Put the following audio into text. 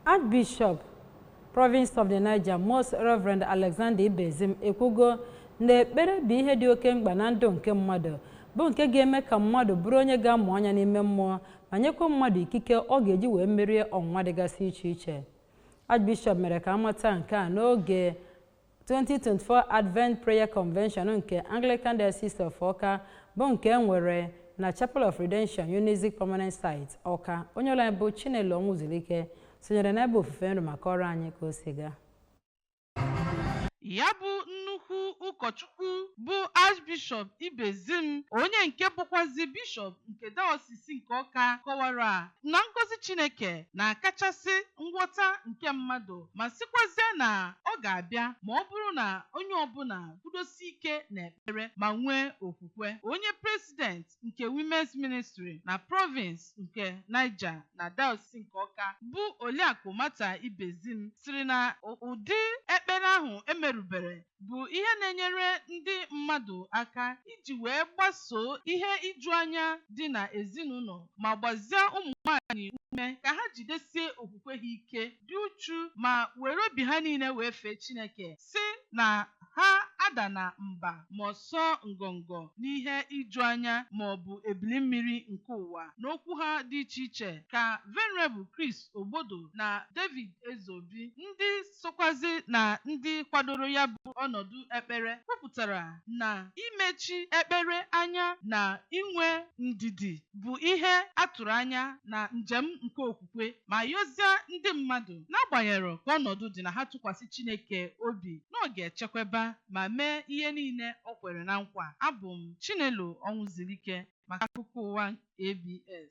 Archbishop Province of the Niger, Most Reverend Alexander Ibezim, ekwugo na ekpere bụ ihe dị oke mkpa na ndụ nke mmadụ, bụ nke ga-eme ka mmadụ bụrụ onye ga-amụ anya n'ime mmụọ, ma nyekwa mmadụ ikike ọ ga-eji wee merie ọnwụnwa dịgasị iche iche. Archbishop mere ka amata nke a n'oge 2024 Advent Prayer Convention nke Anglican Diocese of Awka, bụ nke e nwere na Chapel of Redemption, Unizik Permanent Site, Awka. Onye ọrụ anyị bụ Chinelo Onwuzulike sonyere n'ebe ofufe nru maka ọrụ anyị ka o si gaa. Ya bụ nnukwu ụkọchukwu bụ Archbishop Ibezim, onye nke bụkwazi bishọp nke Dayọsis nke Ọka, kọwara na ngọzi Chineke na-akachasị nghọta nke mmadụ, ma sịkwazie na ọ ga-abịa ma ọ bụrụ na onye ọbụla kwudosi ike n'ekpere ma nwee okwukwe. Onye president nke Women's Ministry na Province nke Niger na Dayọsis nke Ọka, bụ Oliakụ Martha Ibezim, sịrị na ụdị ekpere ahụ emerubere bụ ihe na-enyere ndị mmadụ aka iji wee gbasoo ihe iju anya dị na ezinụlọ, ma gbazie ụmụ nwanyị ume ka ha jidesie okwukwe ha ike, dị uchu, ma were obi ha niile wee fee Chineke, si na ha ada na mba ma ọsọ ngọngọ n'ihe iju anya ma ọ bụ ebili mmiri nke ụwa. N'okwu ha dị iche iche ka Venerable Chris Ogbodo na David Ezeobi, ndị sokwazi na ndị kwadoro ya bụ ọnọdụ ekpere, kwupụtara na imechi ekpere anya na inwe ndidi bụ ihe atụrụ anya na njem nke okwukwe, ma yọzie ndị mmadụ, n'agbanyeghị ka ọnọdụ dị, na ha tụkwasị Chineke obi na ọ ga-echekwaba ma mee ihe niile o kwere na nkwa. Abụ m Chinelo Ọnwụzirike maka akụkọ ụwa ABS.